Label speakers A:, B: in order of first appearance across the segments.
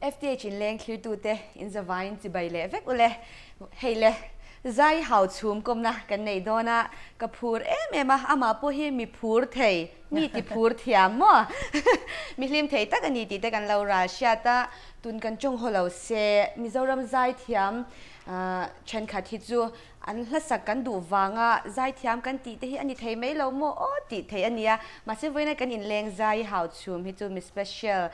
A: FTH inleng thlirtute in zavaiin chibai leh vek ule. Hei le, zai hau chhum kawmna kan nei dawn a, ka phur em em a, amah pawh hi mi phur thei, mi ti phur thiam maw? Mi hlim thei tak a ni tih te kan lo ral hriat a, tun kan tawng haw lo se, Mizoram zai thiam thenkhat hi chu An hlasak kan duh vanga zaithiam kan tih te hi a ni thei mai lo maw aw tih theih a nia. Mahse vawiina kan inleng zai hau chhum hi chu mi special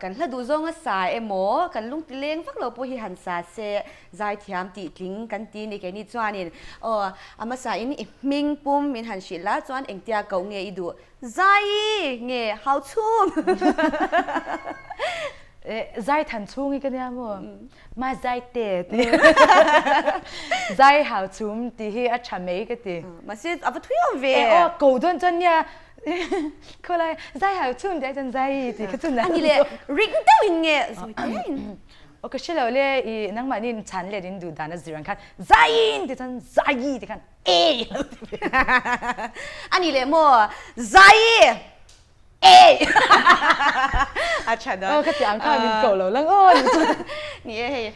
A: kan hla duh zawnga sa emaw kan lung ti leng vak lo pawh hi han sa se zaithiam tih tling kan ti ni keini chuanin aw a hmasa in i hming pum min han hrilh la chuan engtia koh nge i duh Zai nge hau chhum.
B: Zai than chhung hi ka nia maw? Ma zai te ti. Zai hau chhum tih hi a tha mai ka ti.
A: Mahse a va thui awm ve.
B: E aw ko dawn chuan nia khawlai zai hau chhum tih ai chuan zai tih kha chu
A: nalh. Ani le ring deuh in nge zawi te in.
B: Aw ka hre lo le i nangmahni in chhan let in duh dan a zir ang khan zai in tih chuan zai tih khan e lo ti ve.
A: Ani leh maw zai e a tha dawn.
B: Aw ka ti ang khan min ko lo lang aw ni chuan.
A: Ni e hei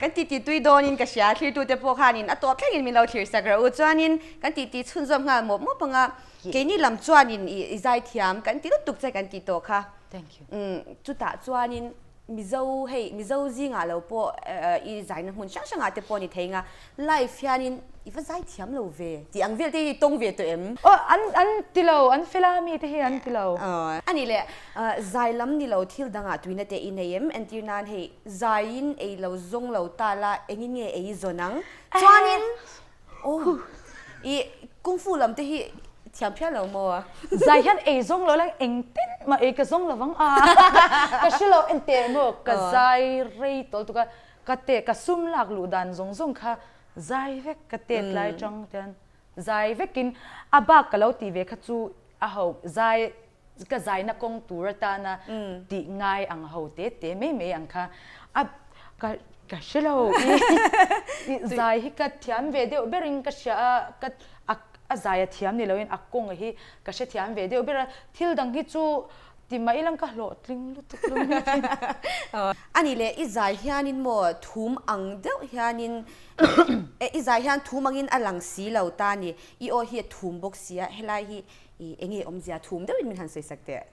A: kan titi tui dawnin ka hria thlirtute pawh khanin a tawp thlengin min lo thlir sak rawh u chuanin kan titi chhunzawm nghal mawp mawp anga keini lam chuanin i zaithiam kan ti lutuk che kan ti tawh kha.
B: Thank you.
A: Chutah chuanin Mizo hei Mizo zingah lo pawh i zaina hmun hrang hrangah te pawh ni thei nga live hianin i va zai thiam lo ve tih ang vel te hi i tawng ve tawh em?
B: Aw an an ti lo an fel a mi te hi an ti lo.
A: A nih leh zai lam ni lo thil dangah tuina te i nei em? Entir nan hei zaiin ei lo zawng lo ta la engin nge ei zawn ang? Chuanin Aw, i kung fu lam te hi thiam phian lo maw?
B: Zai hian ei zawng lo lang engtin mah ei ka zawng lo vang a, ka hre lo enteh maw ka zai rei tawl tuk a, ka te ka sum lak luh dan zawng zawng kha zai vek ka tet lai tang tian zai vekin a bak ka lo tih ve kha chu a ho zai ka zaina kawng tur atana tih ngai ang ho te te mai mai ang kha a ka ka hre lo i zai hi ka thiam ve deuh berin ka hria a ka a zai a thiam ni loin a kawng hi ka hre thiam ve deuh ber a thil dang hi chu ti mah ilang ka hlawhtling lutuk lo mai thei.
A: Ani leh i zai hianin maw thum ang deuh hianin i zai hian thum angin a lang si lo ta ni i aw hi a thum bawk si a helai hi I enge awmzia thum deuhin min han sawi sak teh.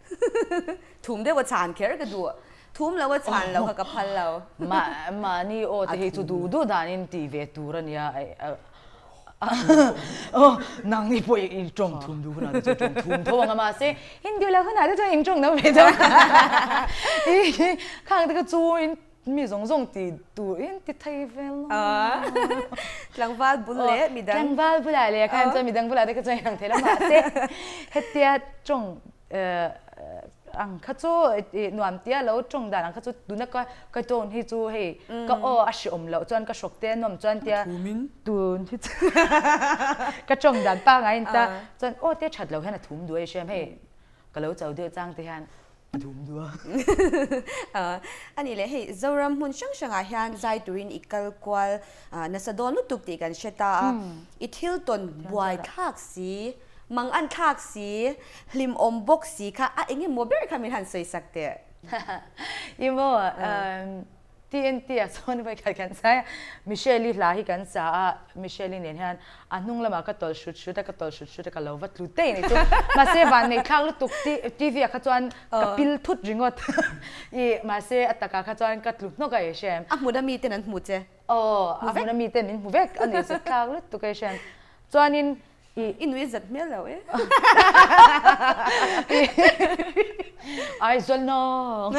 A: Thum deuh a chhan kher ka duh. Thum lo a chhan lo kha ka phal lo.
B: Mahni aw te hi chu duh duh danin tih ve tur a nia. Aw nangni pawh i tawng thum duh hunah te chu tawng thum tho ang a mahse in duh loh hunah te chuan in tawng lo ve tho. Khang te kha chu in Mi zawng zawng ti tur in ti thei vel lo.
A: Tlangval bul leh midang.
B: Tlangval bulah leh khan chuan midang bulah te kha chuan inang thei lo mahse hetia tawng ang kha chu nuam tia lo tawng dan ang kha chu tuna ka ka tone hi chu hei ka aw a hreawm loh chuan ka hrawk te a nuam chuan tia tun hi chu ka tawng dan pangngai in ta chuan aw te that loh hian a thum duai a hriam hei ka lo cho deuh chang te hian A dum du
A: a. A nih leh hei Zoram hmun hrang hrangah hian zai turin i kal kual nasa dawn lutuk tih kan hre ta a. I thil tawn buai thlak si, mang an thlak si, hlimawm bawk si kha a eng emaw ber kha min han sawi sak teh.
B: I maw TNT ah chuan vawi khat kan sai a, Michelle-i hla hi kan sa a, Michelle-i nen hian a hnung lamah ka tawlh hrut hrut a, ka tawlh hrut hrut a, ka lo va tlu daih a ni chu. Mahse vanneih thlak lutuk TV ah kha chuan ka pil thut ringawt i mahse a takah kha chuan ka tlu hnawk a i hre em.
A: A hmun a miten an hmu che.
B: Aw, a hmun a miten min hmu vek a ni chu thlak lutuk a i hre em. Chuanin
A: I I nui zat hmel lo e.
B: Aizawl nawng.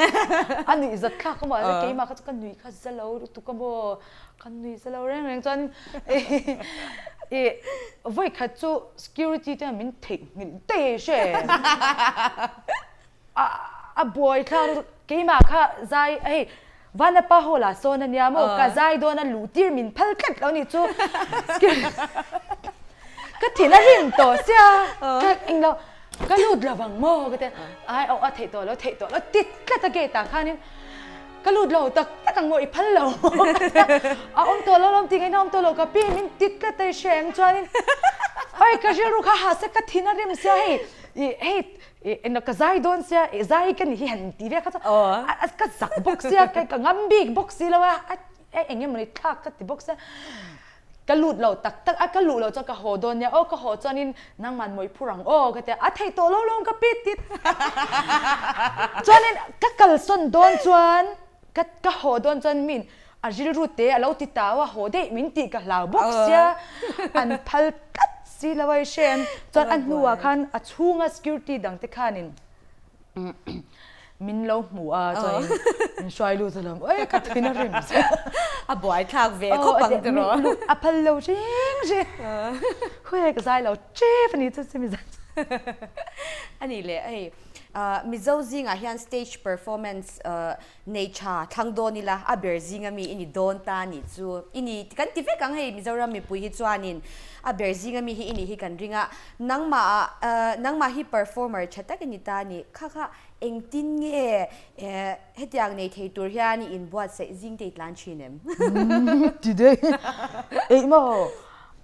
B: A nuih zat thlak a maw keimah kha chu ka nuih kha za lo lutuk a maw ka nuih za lo reng reng chuan i vawi khat chu security te min theihnghilh daih e hre a a buai thlak lutuk keimah kha zai hei Vanapa hall ah sawn a nia maw ka zai dawn a luh tir min phal tlat lo ni chu ka thin a rim tawh sia ka englo ka lut lo vang maw ka ti ai aw a theih tawh lo theih tawh lo ti tlat a gate ah khanin ka lut lo tak tak ang maw i phal lo a awm tawh lo lawm ti ngaihna awm tawh lo ka pi min ti tlat a i hre em chuanin oi ka rilru kha ha se ka thin a rim sia hei. I hei eng ka zai dawn sia i zai ka nih hi han ti ve kha chu a ka zak bawk sia ka ngam bik bawk si lo a eng emaw ni thlak ka ti bawk sia ka lut lo tak tak a ka luh loh chuan ka haw dawn nia aw ka haw chuanin nangman mawi phur ang aw ka ti a a theih tawh lo lawm ka pi tit chuanin ka kalsawn dawn chuan Ka ka haw dawn chuan min a rilru te a lo ti tau a, haw daih min tih ka hlau bawk sia, an phal tlat si lo a i hre em? Chuan a hnuah khan a chhunga security dang te khanin min lo hmu a, chuanin min hruai lut alawm, oi ka thin a rim che.
A: A buai thlak ve khawp ang tiraw?
B: A phal lo reng reng, khawi ka zai lo tep a ni chu chumi zan chu.
A: A nih leh hei Mizo zingah hian stage performance nei tha thlang dawn ila a ber zinga mi i ni dawn ta nih chu i ni kan ti vek ang hei Mizoram mipui hi chuanin a ber zinga mi hi i nih hi kan ring a nangmah nangmah hi performer tha tak i ni ta nih kha kha engtin nge hetiang nei thei tur hian i inbuatsaih zing te i tlan thin em?
B: Ti daih eih maw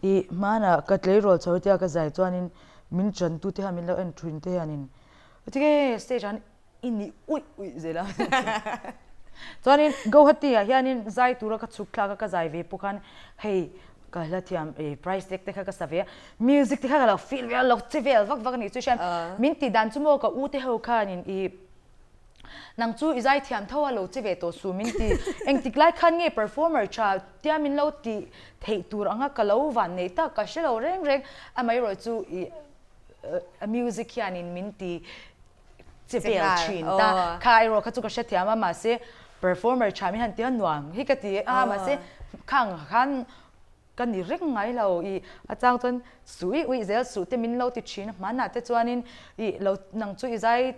B: i hmanah ka tleirawl chho tia ka zai chuanin min tantute hian min lo en thin te hianin Tinge stage ah i nih uih uih zel a. Chuanin Guwahati ah hianin zai tura ka chhuk thlak a ka zai ve pawh khan hei ka hla thiam eh prize tag te kha ka sa ve a, music te kha ka lo feel vel lo che vel vak vak a nih chu hriat min tih dan chu maw ka u te ho khanin ih nang chu i zai thiam tho a lo che ve tawh suh min ti engtik lai khan nge performer tha tia min lo tih theih tur anga ka lo van neih tak ka hre lo reng reng amaherawh chu ih a music hianin min ti che vel thin ta kha erawh kha chu ka hrethiam a mahse performer tha min han ti a nuam hi ka ti a mahse khang khan ka ni reng ngai lo i a chang chuan suih uih zel suh te min lo ti thin a hmanah te chuanin i lo nang chu i zai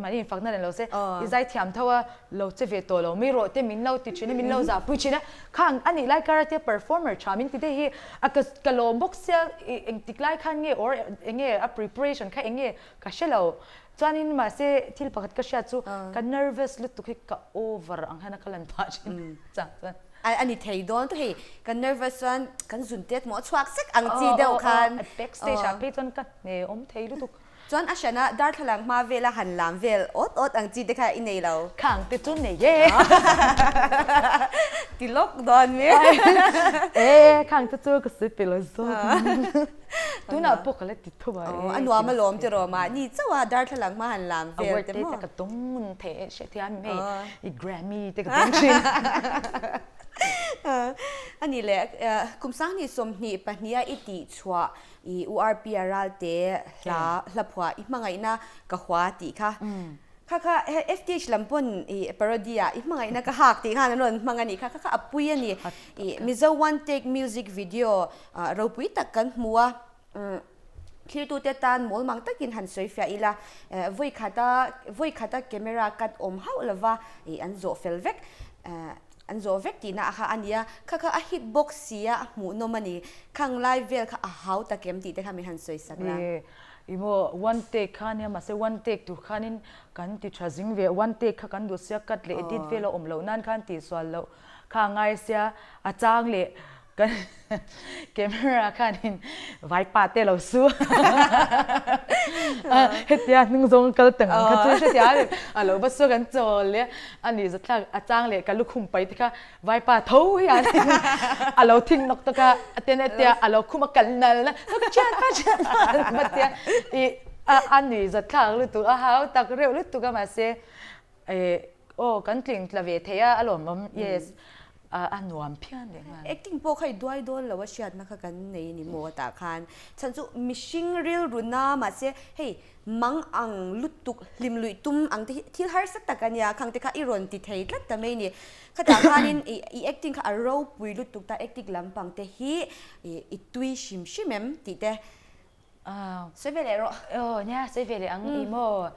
B: Mahni infakna nen lo se, i zai thiam tho a, lo che ve tawh lo mai rawh te min lo ti thin a, min lo zahpui thin a. Khang a nih lai karate performer tha min ti te hi a ka ka lawm bawk sia i engtik lai khan nge or eng nge a preparation kha eng nge ka hre lo. Chuanin mahse thil pakhat ka hriat chu ka nervous lutuk hi ka over ang hian a ka lan phah thin chang chuan.
A: A ni thei dawn tu hei kan nervous chuan kan zun tet maw a chhuak sek ang chi deuh khan.
B: Backstage ah phei chuan ka hne awm thei lutuk.
A: Chuan a hrana darthlalang hma vela han lam vel awt awt ang chi te kha i nei lo.
B: Khang te chu nei e.
A: Ti lawk dawn mi.
B: E khang te chu ka sawi pe lo zawk. Tunah pawh ka la ti tho a.
A: A nuam alawm tiraw mahni chauh a darthlalang hma han lam vel te maw.
B: Award te ka dawng ngun thei e hriat hian hei i Grammy te ka dawng thin.
A: A nih leh kum 20 22 a i tih chhuah I URP a ralte hla hla phuah i hmangaihna ka hua tih kha. Kha kha FTH lam pawn i parody ah i hmangaihna ka hak tih khan an rawn hmang a nih kha. Kha kha a pui a ni. I Mizo One Take music video ropui tak kan hmu a. Thlirtute tan mawl mang takin han sawi fiah ila. Vawi khata vawi khata camera cut awm hauh lova i an zawh fel vek. An zawh vek tihna a kha a nia, kha kha a hit bawk si a, a hmuhnawm a ni. Khang lai vel kha a hau tak em tih te kha min han sawi sak la.
B: Ih, ih maw one take kha ania, mahse one take tur khanin kan ti tha zing ve, one take kha kan duh sia, cut leh edit vel a awm loh nan khan tihsual loh kha a ngai sia, a chang leh Kan camera khanin vaipa te lo su a hetia hnung zawng kal tang ang kha chu hretia a lo va su kan chawl leh a ni zathlak a chang leh ka lukhum pai te kha vaipa tho hian a lo thing nawk tawk a a ten hetia a lo khum a kal nal na ka thian pa thian pa va tia i a ni zathlak lutuk a hau tak reuh lutuk a mahse Eh aw kan tling tla ve thei a alawmawm yes a nuam phian leh nghal.
A: Acting pawh kha i duai dawn lo a hriatna kha kan nei ni maw tah khan chhan chu mihring rilru na mahse hei mang ang lutuk hlim luih tum ang te hi thil harsa tak a nia khang te kha i rawn ti thei tlat ta mai ni khatah khanin i i acting kha a ropui lutuk ta acting lampang te hi i tui hrim hrim em tih te Sawi ve leh rawh.
B: Aw nia sawi ve leh ang i maw.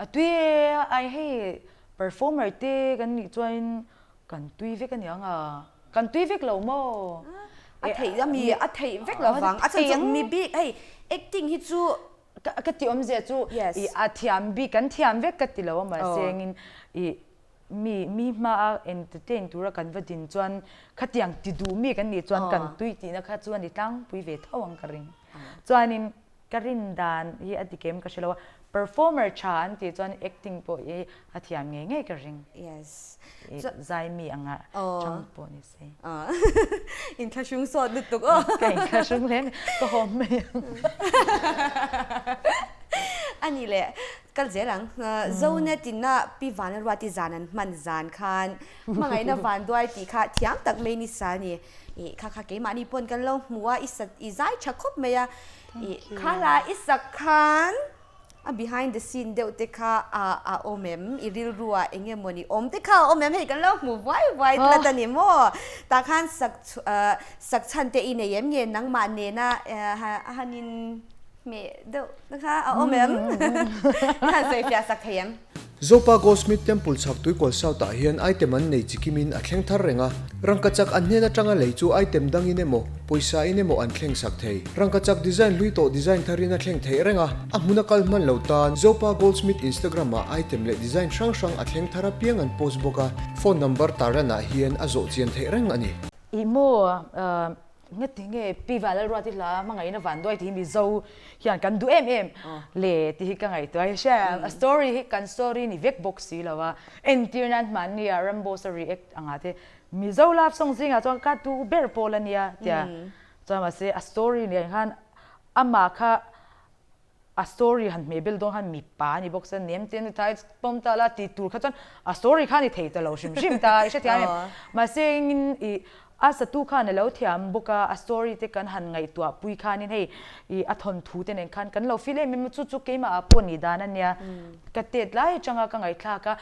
B: A tui e ai hei performer te kan nih chuan kan tui vek aniang a. Kan tui vek lo maw?
A: A theih a mi a theih vek lo vang. A chhan chu mi bik hei acting hi chu
B: ka ti awmzia chu i a thiam bik kan thiam vek ka ti lo a mahse engin i Mi mi hmaa entertain tura kan va din chuan khatiang ti duh mi kan nih chuan kan tui tihna kha chu a ni tlangpui ve tho ang ka ring. Chuanin. Ka rin dan hi a dik em ka hre lo a, performer tha an tih chuan acting pawh hi a thiam ngei ngei ka ring.
A: Yes.
B: Zai mi anga chang pawh ni se.
A: Inthlahrung sawt lutuk aw.
B: Ka inthlahrung hle mai, ka haw mai ang.
A: A nih leh, kal zel ang. Zonet ina Pi Vanlalruati zan an hman zan khan hmangaihna vanduai tih kha thiam tak mai ni sa a ni. Ih kha kha keimahni pawn kan lo hmu a, i sat i zai tha khawp mai a. Ih kha hla i sak khan a behind the scene deuh te kha a a awm em? I rilru ah eng emaw ni awm te kha a awm em? Hei kan lo hmu vuai vuai tlat a ni maw? Tah khan sak sak chhan te i nei em nge nangmah nena a hanin hmeh deuh te kha a awm em? I han sawi fiah sak thei em?
C: Zopa Goldsmith Temple chhak Tuikawl South ah hian item an nei chi kimin a thleng thar reng a, rangkachak an hnen atanga lei chu item dangin emaw, pawisa in emaw an thleng sak thei. Rangkachak design hlui tawh design tharin a thleng theih reng a, a hmun a kal hman lo tan Zopa Goldsmith Instagram ah item leh design hrang hrang a thleng thar apiang an post bawk a, phone number tarlan ah hian a zawh chian theih reng a ni.
B: Ih maw Ngati nge Pi Vanlalruati hla hmangaihna vanduai tih hi Mizo hian kan duh em em le tih hi ka ngaihtuah a hria a story hi kan story ni vek bawk si lo a entir nan hmanni ah Ramboss a react anga te Mizo love song zingah chuan ka duh ber pawl a nia tia chuan mahse a story nen khan amah kha a story han hmeh bel dawn khan mipa a ni bawk sia nem te ni thai pawm ta la tih tur kha chuan a story kha a ni thei ta lo hrim hrim ta i hrethiam em mahse engin ih a satu khan a lo thiam bawk a a story te kan han ngaihtuah pui khanin hei ih a thawnthu te nen khan kan lo feel em em a chu chu keimah ah pawh nih dan a nia ka tet lai atanga ka ngaihthlak a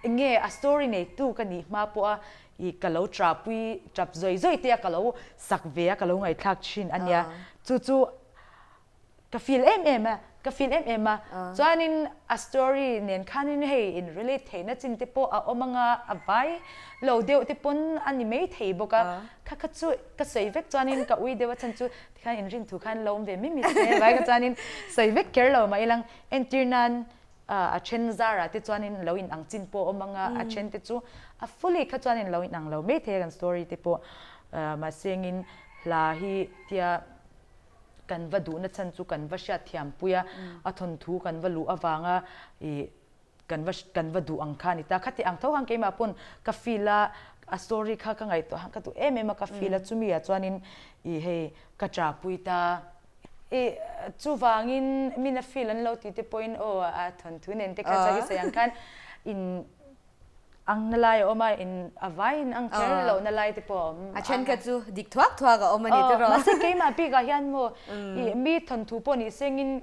B: enge a story neitu ka nih hma pawh a ih ka lo trahpui tap zawi zawi te a ka lo sak ve a ka lo ngaihthlak thin a nia chu chu Ka feel em em a, ka feel em em a. Chuanin a story nen khanin hei in relate theihna chin te pawh a awm anga a vai lo deuh te pawn a ni mai thei bawk a. Kha kha chu ka sawi vek chuanin ka ui deuh a chhan chu tikhan in rin thu khan lo awm ve mai mai se vai kha chuanin sawi vek kher lo mah ilang entir nan a then zarah te chuanin lo in ang chin pawh a awm anga a then te chu a fully kha chuanin lo in ang lo mai thei a kan story te pawh mahse engin hla hi tia Kan va duhna chhan chu kan va hriatthiam pui a, a thawnthu kan va luh avanga ih kan va kan va duh ang kha a ni ta. Khati ang tho khan keimah pawn ka feel a, a story kha ka ngaihtuah ka duh em em a, ka feel a chumi ah chuanin ih hei ka chahpui ta. Ih chuvangin min a feel an lo tih te pawhin aw a thawnthu nen te kha chuan i sawi ang khan in Ang na lai a awm a, in a vai in ang kher loh na lai te pawh a awm.
A: A then kha chu dik thuak thuak a awm a ni tiraw.
B: Mahse keimah bikah hian maw ih mi thawnthu pawh nih sengin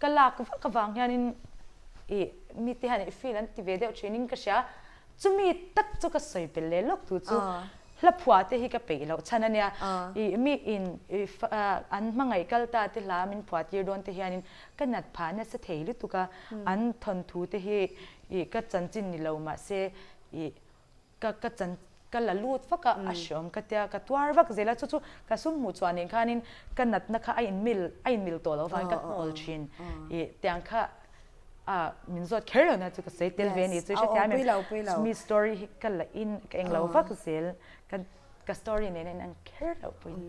B: ka lak vak avang hianin ih mite hian i feel an ti ve deuh thinin ka hria. Chumi tak chu ka sawi belh leh lawk tu chu hla phuah te hi ka peih loh chhan a nia. Ih mi in an hmangaih kal ta te hla min phuah tir dawn te hianin ka nat phah nasa thei lutuk a, an thawnthu te hi Ih ka chanchin ni lo mahse ih ka ka chan ka la lut vak a a hreawm ka tia ka tuar vak zel a chu chu ka sum hmuh chhuah nen khanin ka natna kha a in mil a in mil tawh loh avangin ka hnawl thin ih tiang kha a min zawt kher lo na chu ka sawi tel ve a ni chu i hrethiam em mi story hi ka la in ka englo vak zel ka ka story nen a in ang kher loh pawhin.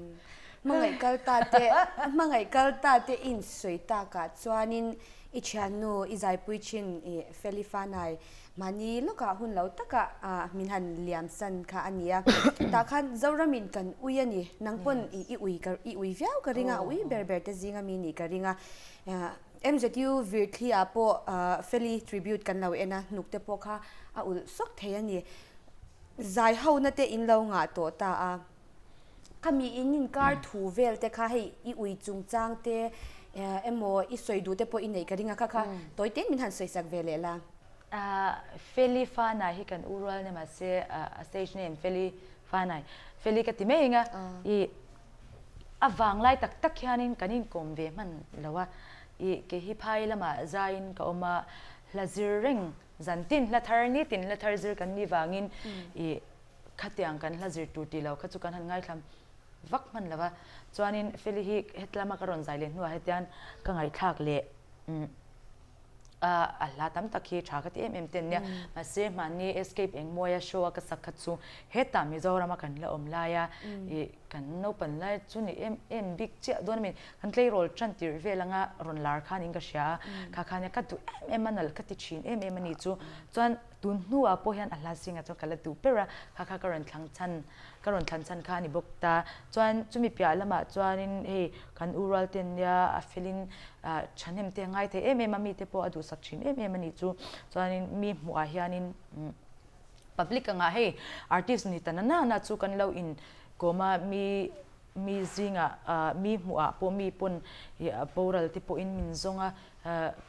A: Hmangaih kal ta te hmangaih kal ta te in sawi takah chuanin I thiannu, i zaipui thin i Feli Fanai, mahni lawkah hun lo takah min han liam san kha a ni a. Tah khan Zoramin kan ui a ni. Nang pawn i ui ka i ui viau ka ring a, a ui ber ber te zinga mi nih ka ring a. MZU Virthli ah pawh Feli tribute kan lo en a, hnuk te pawh kha a ulh sawk thei a ni. Zai hona te in lo ngah tawh ta a. Khami in inkar thu vel te kha hei i ui chungchang te emaw i sawi duh te pawh i neih ka ring a kha kha tawi ten min han sawi sak ve leh la.
B: Feli Fanai hi kan u rual nia mahse a stage name Feli Fanai Feli ka ti mai eng a i a vang lai tak tak hianin kan inkawm ve hman lo a i kei hi phai lamah zaiin ka awm a hla zir reng zantin hla thar nitin hla thar zir kan nih vangin i Khatiang kan hla zir tur tih lo kha chu kan han ngaithla vak hman lo va, chuanin Feli hi hetlama ka rawn zai leh hnuah hetian ka ngaihthlak leh umm. A hla tam tak hi tha ka ti em em te an nia. Mahse hmanni Escape Engmawia show a ka sak kha chu hetah Mizorama kan la awm lai a, ih kan naupan lai chu ni em em bik chiah dawn a mi. Kan tleirawl tan tirh vel anga rawn lar khan in ka hria a, kha khan ka duh em em a nalh ka ti thin em em a ni chu. Chuan tun hnuah pawh hian a hla zingah chuan ka la duh ber a, kha kha ka rawn thlang chhan ka rawn thlan chhan kha a ni bawk ta. Chuan chumi piah lamah chuanin hei kan u rual te an nia a felin thahnem te a ngai thei em em a, mite pawh a duhsak thin em em a nih chu. Chuanin mi hmuhah hianin public angah hei artist ni ta na na na chu kan lo inkawm a, mi mi zingah mi hmuhah pawh mi pawn boral te pawhin min zawng a,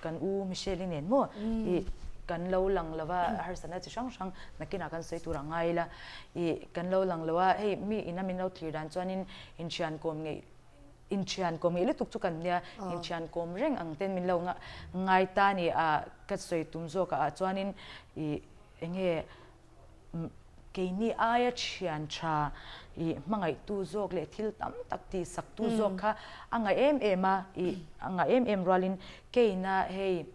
B: Kan u Michelle-i nen maw ih kan lo lang lo a, harsatna chi hrang hrang nakinah kan sawi tur a ngai ila ih kan lo lang lo a, hei mi ina min lo thlir dan chuanin inthian kawm ngeih inthian kawm ngeih lutuk chu kan nia, inthian kawm reng ang ten min lo ngai ta a ni a, ka sawi tum zawkah ah chuanin ih eng nge Keini aia thian tha i hmangaihtu zawk leh thil tam tak tihsaktu zawk kha a ngaih em em a, i a ngaih em em rualin keina hei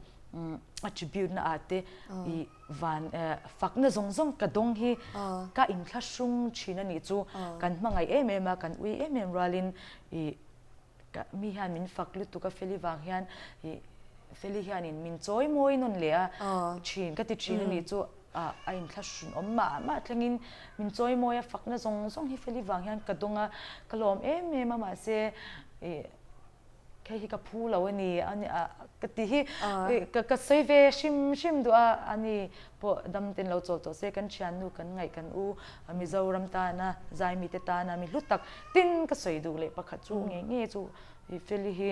B: a tribute na ah te i van fakna zawng zawng ka dawng hi ka inthlahrung thin a nih chu kan hmangaih em em a, kan ui em em rualin i Ka mi hian min fak lutuk a Feli vang hian ih Feli hianin min chawi mawi nawn leh a thin ka ti thin a nih chu ah a inthlahrun awm mah mah thlengin min chawi mawi a fakna zawng zawng hi Feli vang hian ka dawng a ka lawm em em a mahse ih hei hi ka phu lo a ni a ka ti hi ka ka sawi ve hrim hrim duh a ani pawh dam ten lo chawl tawh se kan thiannu kan ngaih kan u Mizoram tana zaimite tana mi hlu tak Tin, ka sawi duh leh pakhat chu nge nge chu i Feli hi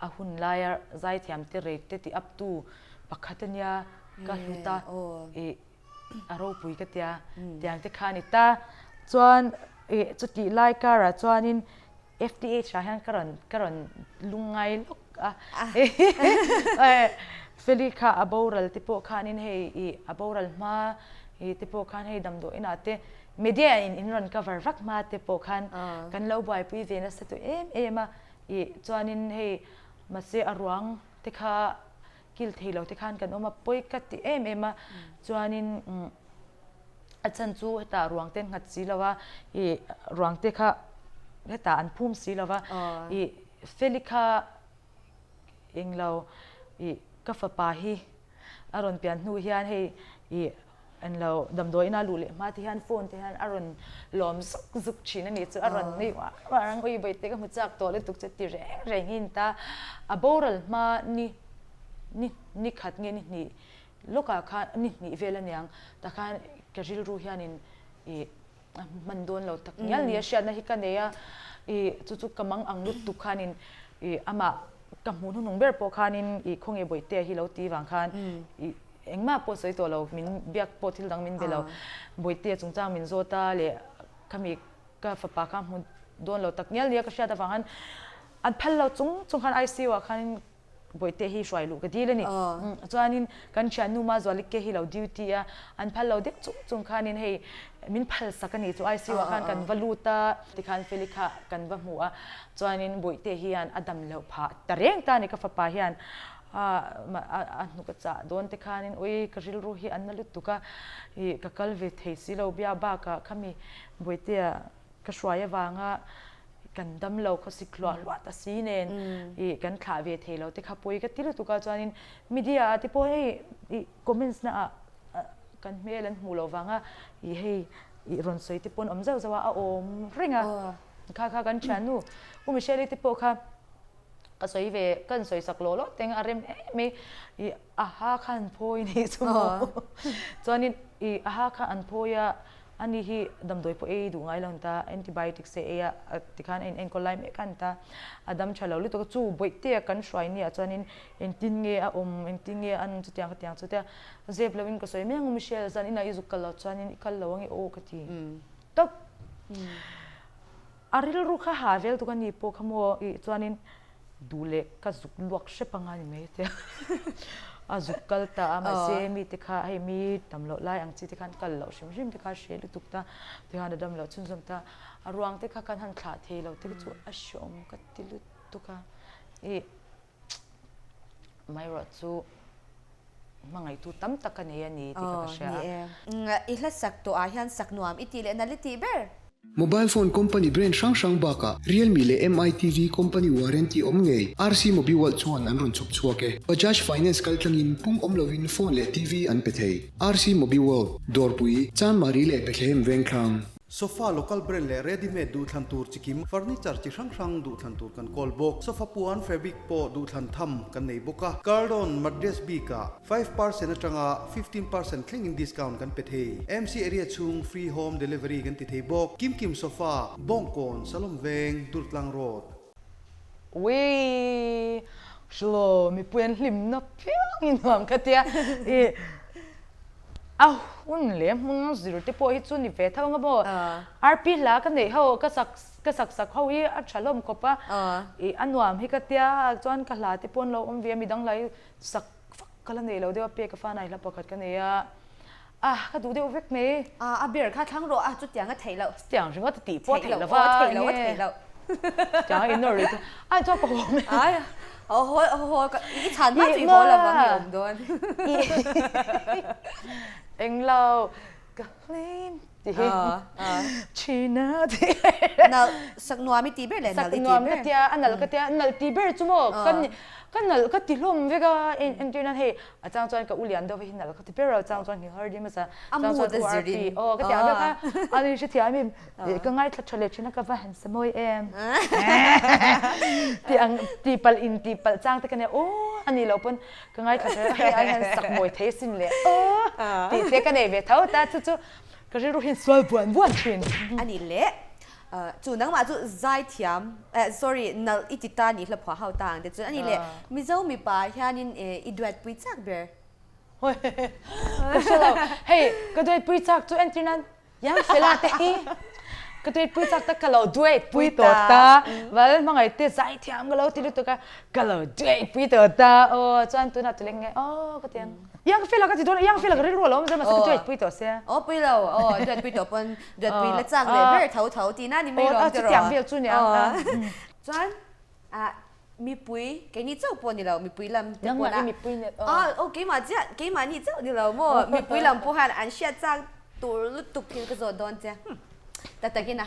B: a hun laia zaithiam te rate te ti up tu pakhat a nia ka hlut a i a ropui ka tia tiang te kha a ni ta. Chuan i chutih lai karah chuanin FTH ah hian ka rawn ka rawn lungngai lawk a Feli kha a boral te pawh khanin hei ih a boral hma ih te pawh khan hei damdawi inah te media in in rawn cover vak hma te pawh khan kan lo buaipui ve nasa tawh em em a ih chuanin hei mahse a ruang te kha kil thei lo te khan kan awm a pawi ka ti em em a chuanin A chhan chu hetah ruang te an nghat si lo a, ih ruang te kha hetah an phum si lo va, ih Feli kha englo ih ka fapa hi a rawn pian hnu hian hei ih englo damdawi ina luh leh hma te hian phone te hian a rawn lawm zuk zuk thin a nih chu a rawn nui uar uar ang ui bawihte ka hmu chak tawh lutuk chu ti reng reng hi a ni ta. A boral hma ni ni ni khat nge ni hnih Lawkah khan ni hnih vel aniang tah khan ka rilru hianin ih a hman dawn lo tak ngial ni a hriatna hi ka nei a, ih chu chu ka mang ang lutuk khanin ih amah ka hmuh hnuhnung ber pawh khanin ih khawnge Bawihtea hi lo ti vang khan ih engmah pawh sawi tawh lo min biak pawh thil dang min be lo Bawihtea chungchang min zawt a leh khami ka fapa kha hmu dawn lo tak ngial ni a ka hriat avang khan an phal lo chung chung khan ICU ah khanin Bawihte hi hruai luh ka dil a ni. Chuanin kan thiannu Mazuali ke hi lo duty a, an phal lo deuh chung chung khanin hei min phal sak a nih chu ICU ah khan kan va lut a, tikhan Feli kha kan va hmu a, chuanin Bawihte hian a dam loh phah ta reng ta a ni ka fapa hian a hnuk a chah dawn te khanin ui ka rilru hi a na lutuk a, ih ka kal ve thei si lo bia bakah khami Bawihtea Ka hruai avanga kan dam lo khawsik hluah hluah ta si nen ih kan thlah ve thei lo te kha pawi ka ti lutuk a chuanin media ah te pawh hei ih comments na ah kan hmel an hmuh loh vanga ih hei ih rawn sawi te pawn awm zauh zauh a a awm reng a kha kha kan thiannu U Michelle-i te pawh kha ka sawi ve ka han sawi sak lawh lawh teng a rem em mai ih a ha kha an phawi nih chu maw chuanin ih a ha kha an phawi a Ani hi damdawi pawh ei duh ngai lo an ta, antibiotics te ei a, tikhan a in enkawl lai mek a an ta, a dam tha lo lutuk a, chu bawihtea kan hruai nia chuanin engtin nge a awm, engtin nge a an chutiang khatiang chu tia zep loin ka sawi mai ang Michelle zan inah i zuk kal loh chuanin i kal lo ange aw ka ti tawp. A rilru kha ha vel tuk a ni pawh kha maw ih chuanin duh leh ka zuk luak hrep anga ni mai tia a zuk kal ta a mahse mite kha hei mi tam loh lai ang chi te khan kal loh hrim hrim te kha a hre lutuk ta tikhan a dam loh chhunzawm ta a ruang te kha kan han thlah thei lo te chu a hreawm ka ti lutuk a ih. Amaherawh chu hmangaihtu tam tak ka nei a ni tih kha ka hria
A: a. I hla sak tawh ah hian sak nuam i tih leh nal i tih ber.
C: Mobile phone company brand hrang hrang bakah Realme leh MITV company warranty awm ngei RC Mobiworld chuan an rawn chhawp chhuak e. Bajaj Finance kaltlangin pung awm lovin phone leh TV an pe thei. RC Mobiworld, Dawrpui, Chanmari leh Bethlehem Vengthlang.
D: Sofa local brand leh ready made duhthlan tur chi kim, furniture chi hrang hrang duhthlan tur kan kawl bawk. Sofa puan fabric pawh duhthlan tham kan nei bawk a. Cardon mattress bikah 5 percent atanga 15 percent thlengin discount kan pe thei. MC area chhung free home delivery kan ti thei bawk. Kim Kim Sofa, Bawngkawn, Salom Veng, Durtlang Road.
B: Uii hrilh mipui an hlimna piang i nuam ka tia i a hun leh hmun zir te pawh hi chu ni ve tho anga maw RP hla ka neih ho ka sak ka sak sak ho hi a tha hlawm khawp a i a nuam hi ka tia chuan ka hla te pawh an lo awm ve a midang hla hi sak fak ka la nei lo deuh a pek a fanai hla pakhat ka nei a. A, ka duh deuh vek mai.
A: A, a ber kha thlang rawh a, chutiang a theih loh.
B: Chutiang ringawt a tih pawh a theih lo va,
A: theih loh, a theih loh.
B: Chutiang a inawr rih chu, a chuan ka haw mai.
A: Ai, haw haw haw ka, i chhan hma chu i haw lo vang i awm dawn.
B: Englo, ka hlim tih hi China tih.
A: Nalh, sak nuam i tih ber leh nalh i tih ber.
B: Sak nuam ka tia, a nalh ka tia, nalh tih ber chu maw, ka nalh ka ti hlawm vek a, entir nan hei A chang chuan ka u lian deuh hi nalh ka ti ber a, chang chuan nghilh har ding hmasa, chang chuan u RP aw ka ti ang deuh kha a ni hrethiam in ka ngaithla tha leh thin a ka va han sa mawi em ti ang ti palh in ti palh chang te ka nia aw a ni lo pawn ka ngaithla tha a hei ai hian sak mawi thei sin leh aw tih te ka nei ve tho ta chu chu ka rilru hian sual buan buan thin.
A: A ni leh Chu nangmah chu zaithiam eh sorry nalh i ti ta nih hla phuah ho ta ang te chuan ani leh Mizo mipa ah hianin eh i duet pui chak ber.
B: Ka hre lo hei ka duet pui chak chu entir nan Young fella te hi ka duet pui chak ta ka lo duet pui tawh ta val hmangaih te zaithiam ka lo ti lutuk a ka lo duet pui tawh ta aw chuan tunah tuleng nge aw ka ti ang. Young fella ka ti dawn a Young fella ka rilru a lo awm zel mahse ka duet pui tawh sia.
A: Aw pui lo aw duet pui tawh pawn duet pui la chak leh ber tho tho tihna ni mai lawm tiraw.
B: Chutiang vel chu nia.
A: Chuan ah mipui keini chauh pawh ni lo mipui lam te pawh
B: na mipui net
A: aw. Aw keimah chiah keimah ni chauh ni lo maw mipui lam pawh hian an hriat chak tur lutuk thil ka zawt dawn che. Tak takin a,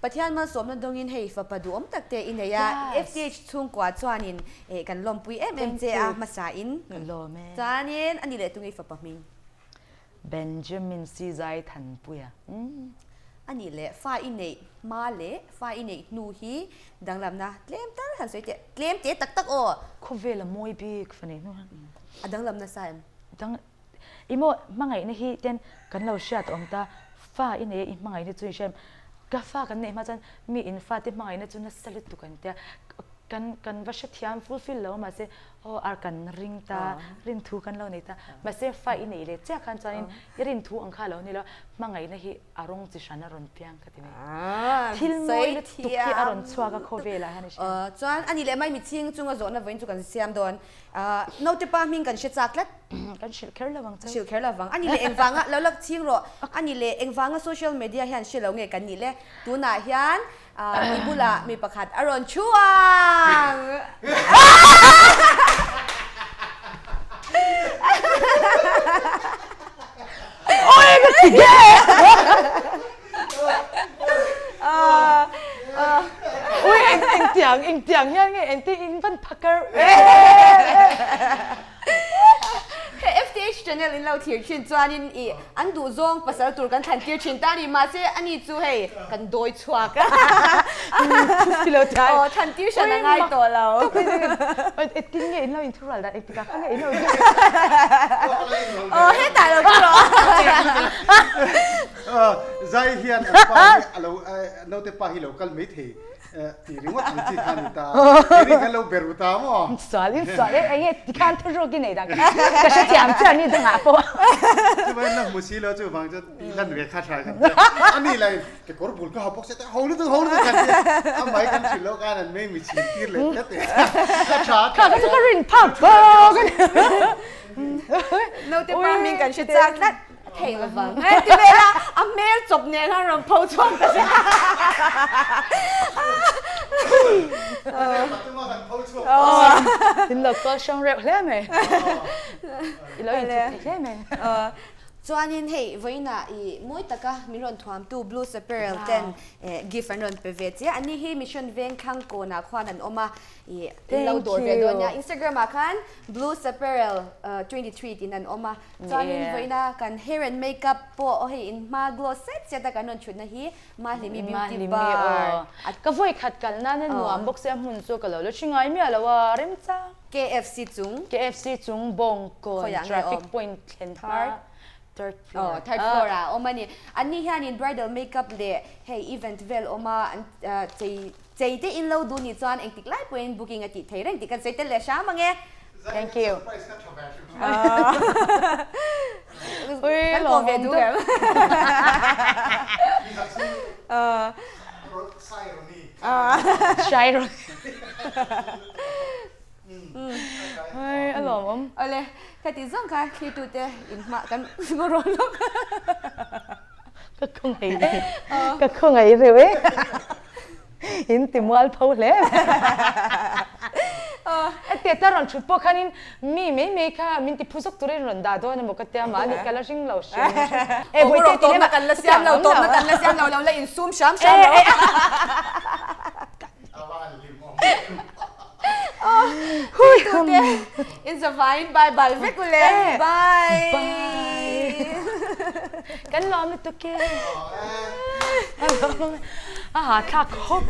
A: Pathian malsawmna dawngin hei fapa duhawm tak te i nei a, FTH chhungkua chuanin eh kan lawmpui em em che a hmasain.
B: Ka lawm e.
A: Chuanin a ni leh tunge i fapa hming?
B: Benjamin Sizai Thanpuia. Umm.
A: A nih leh fa i neih hma leh fa i neih hnu hi danglamna tlem tal han sawi teh, tlem te tak tak aw.
B: Khawvel a mawi bik fa neih hnu hian.
A: A danglamna sa em?
B: Dang. I maw hmangaihna hi ten kan lo hriat awm ta, fa i nei a i hmangaihna chu i hria em? Ka fa kan neih hma chuan mi in fate hmangaihna chu nasa lutuk an tia, kan kan va hrethiam fulfill lo mahse aw ar kan ring ta, rin thu kan lo nei ta, mahse fa i neih leh chiah khan chuanin i rin thu ang kha a lo ni lo, hmangaihna hi a rawng chi hran a rawn piang ka ti mai. Thil mawi lutuk hi a rawn chhuak a khawvelah hian i hria em?
A: Chuan a ni leh mai mitchhing chunga zawhna vawiin chu kan siam dawn. Naute pa hming kan hre chak tlat.
B: Kan hrilh kher lo ang che.
A: Hrilh kher lo vang. Ani leh engvanga, lo lak ching rawh. Ani leh engvanga social media hian hre lo nge kan nih le. Tunah hian i bulah mi pakhat a rawn thu ang.
B: Oi ka ti ge! Ui eng eng tiang eng tiang hian nge eng te in van phakar
A: He FTH channel in lo thlir thin chuanin i an duh zawng pasal tur kan thlan tir thin ta a ni mahse ani chu hei kan dawi chhuak a aw thlan tir hran a ngai tawh lo.
B: Engtin nge in lo inthurual dan engtikah kha nge in lo
A: Aw hetah lo chu rawh.
D: Zai hian an pa hi a lo naute pa hi lo kal mai thei tih ringawt ang chi kha a ni ta. Kei kan lo ber ta maw?
B: Sual in sual e, enge tikhan thu ruk i nei dan ka hrethiam chiah ni dangah pawh.
D: Chuvangin la hmu si lo chuvang chuan tih lan ve kha tha kan tia. A ni lah in kekawr bul ka ha bawk sia te ho lutuk ho lutuk kan tia. A mai kan hrilh loh khan an mei mi chhin tir leh tlat e. Ka tha
B: tha. Kha ka chu ka rin phak bawk a ni.
A: Naute pa hming kan hre chak tlat. A theih lo vang e ti vel a, a hmel chawp nen khan rawn pho chhuak ta che.
B: In lo call hrang reuh hle mai. I lo inthup thei hle mai.
A: Chuanin hei vawiinah i mawi taka min rawn thuamtu Blues Apparel ten gift an rawn pe ve che a. Ani hi Mission Veng thlang kawnah khuan an awm a, i in lo dawr ve dawn nia. Instagram ah khan Blues Apparel 23 tiin an awm a. Chuanin vawiina kan hair and makeup pawh hei in hma glow set set a kan rawn thutna hi Mahlimi Beauty Bar.
B: Ka vawi khat kal nan a nuam bawk sia hmun chu ka lo la hri ngai miah lo a, remchang.
A: KFC chung.
B: KFC chung Bawngkawn traffic point thlen hma third floor.
A: Aw third floor ah a awm a ni. Anni hianin bridal makeup leh hei event vel awm a an chei chei te in lo duh nih chuan engtik lai pawhin booking a tih thei reng tih kan sawi tel leh hram ang e.
B: Thank you.
A: Kan kawm ve duh em?
B: A lawmawm.
A: Awle, khati zawng kha thlirtute in hma kan rawn lawk.
B: Ka khawngaih ka khawngaih reuh e. In ti mual pho hle. Hetiang ta rawn thut pawh khanin mi mai mai kha min ti phu zawk turin rawn dah dawn emaw ka tia mahni ka la hring lo hrim hrim.
A: E bawihte ti lem a kan la siam lo tawpna kan la siam lo lo la insum hram hram lo. Tute in zavaiin bye bye vek u le. Bye.
B: Bye. Kan lawm lutuk e. A hahthlak khawp.